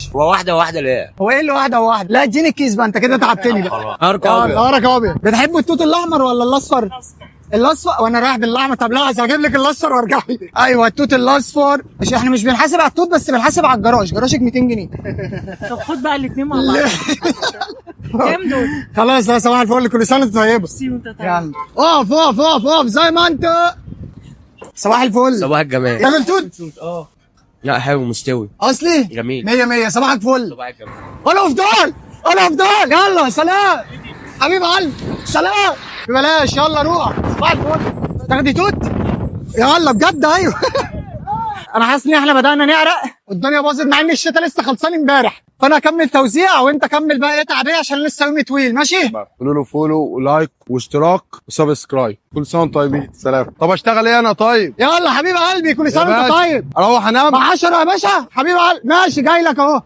ببلاش. هو واحدة واحدة ليه؟ هو ايه اللي واحدة واحده؟ لا اديني الكيس بقى، انت كده تعبتني بقى. نهارك يلا، ابيض. نهارك ابيض. بتحبوا التوت الاحمر ولا الاصفر؟ الاصفر. وانا رايح بالاحمر. طب لا هجيب لك الاصفر وارجع لي. ايوه التوت الاصفر. مش احنا مش بنحاسب على التوت بس بنحاسب على الجراج. جراجك 200 جنيه. طب خد بقى الاثنين مع بعض. كام دول؟ خلاص يا صباح الفل، كل سنة وانت طيبه. سي وانت طيب. يلا اقف اقف اقف اقف زي ما انت. صباح الفل. صباح الجمال. تاكل توت؟ لا حلو مستوي. اصلي؟ جميل. 100 100. صباحك فل. صباح الجمال. ولا افضل ولا افضل. يلا سلام حبيب قلبي، سلام. ببلاش. يلا روح. صباح الفل. تاخدي توت؟ يلا بجد. ايوه. انا حاسس ان احنا بدانا نعرق والدنيا باظت، مع ان الشتاء لسه خلصان امبارح. فانا اكمل توزيع وانت كمل بقى اتعب ايه عشان لسه يومي طويل. ماشي؟ قولوا له follow و like واشتراك و subscribe. كل سنة وانتم طيبين. سلام. طب اشتغل ايه انا طيب؟ يلا حبيب قلبي، كل سنة يا وانت باشا. طيب. اروح انام. مع 10 يا باشا. حبيب قلبي ماشي، جاي لك اهو.